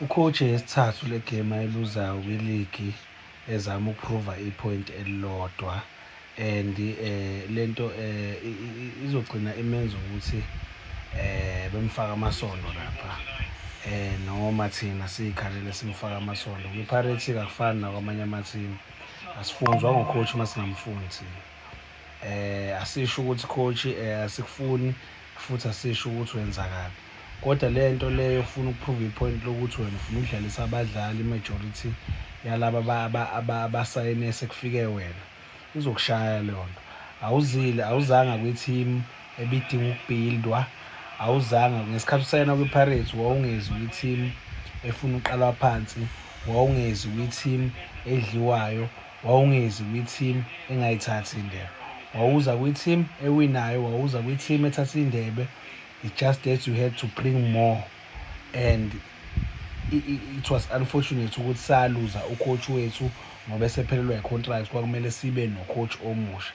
U-coach yesithathu le game ayiluzayo kwiligi ezama uku-prove i-point elilodwa and lento izogcina imenza ukuthi bemfaka amasondo lapha, noma thina siyikhalele simfaka amasondo. Kwi-Pirates akufani nakwamanye ama-team, asifunzwa ngo-coach uma singamfuni thina. Asisho ukuthi coach asikufuni, futhi asisho ukuthi wenza kabi, kodwa le nto leyo ufuna uku-prove i-point lokuthi wena ufuna ukudlalisa abadlali, i-majority yalaba abasayine sekufike wena, izokushaya leyo nto. Awuzile, awuzanga kwi-team ebidinga uku-build-wa. Awuzanga ngesikhathi usayina kwi-Pirates, wawungezi kwi-team efuna uqalwa phansi, wawungezi kwi-team edliwayo, wawungezi kwi-team engayithathi indebe, wawuza kwi-team ewinayo, wawuza kwi-team ethatha indebe. It's just that you had to bring more and it was unfortunate ukuthi saluza u-coach wethu ngoba esephelelwa i-contract. Kwakumele sibe no-coach omusha.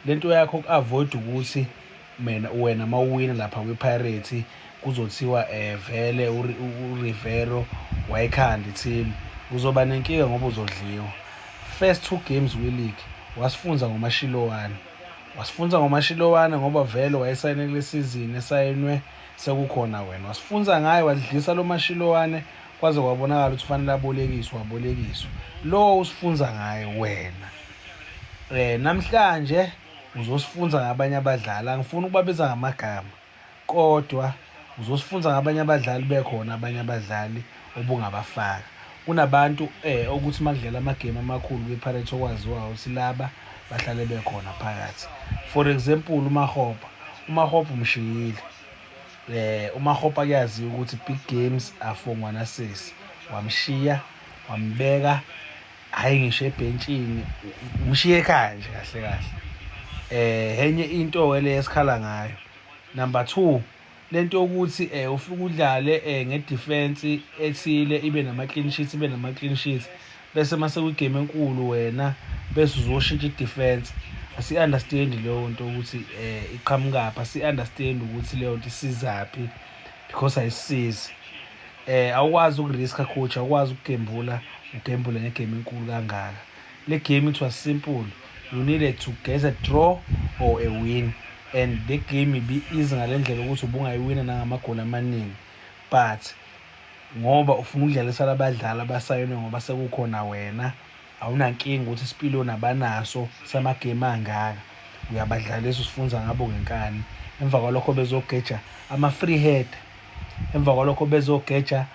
Lento yakho ku-avoid ukuthi mina wena mawuwina lapha kwi-Pirates kuzothiwa vele uRivero wayikhanda i-team, uzoba nenkinga ngoba uzodliwa. First two games kwi-league wasifunza ngoMashiloane, wasifunza ngoMashiloane ngoba vele wayesayine kule season esayinwe sekukhona wena. Wasifunza ngaye, wadlisa lo Mashiloane kwaze kwabonakala ukuthi kufanele abolekiswe, wabolekiswa. Lo usifunza ngaye wena namhlanje uzosifunza ngabanye abadlali, angifuni ukubabiza ngamagama, kodwa uzosifunza ngabanye abadlali, bekhona abanye abadlali obungabafaka. Kunabantu okuthi makudlala amagemu amakhulu kwi-Pirates okwaziwayo ukuthi laba bahlale bekhona phakathi. For example, uMakgopa, uMakgopa umshiyile. UMakgopa kuyaziwa ukuthi big games are for Ngwanasesi, wamshiya, wambeka, hhayi ngisho ebhentshini, umshiye ekhaya nje kahle kahle. Enye into-ke le esikhala ngayo, number two, lento yokuthi ufike udlale nge-defense ethile ibe nama-clean sheets, ibe nama-clean sheets, bese mase kwi-game enkulu wena bese uzoshintsha i-defense. Asi-understand leyo nto ukuthi iqhamukaphi, asi-understand ukuthi leyo nto isizaphi because ayisisizi. Awukwazi uku-risk-a, coach, awukwazi ukugembula, ugembule nge-game enkulu kangaka. Le game, it was simple, you needed to get a draw or a win, and the game ibi-easy ngale ndlela ukuthi ubungayiwina nangamagoli amaningi, but ngoba ufuna ukudlalisa labadlali abasayinwe ngoba sekukhona wena, awunankinga ukuthi isipiliyoni abanaso samagemu angaka, uyabadlalisa, usifunza ngabo ngenkani. Emva kwalokho bezogeja ama-free head, emva kwalokho bezogeja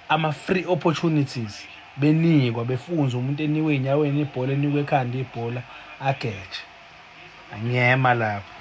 ama-free opportunities, benikwa, befunza umuntu enikwe ey'nyaweni ibhola, enikwe ekhanda ibhola, ageje. Angiyema lapho.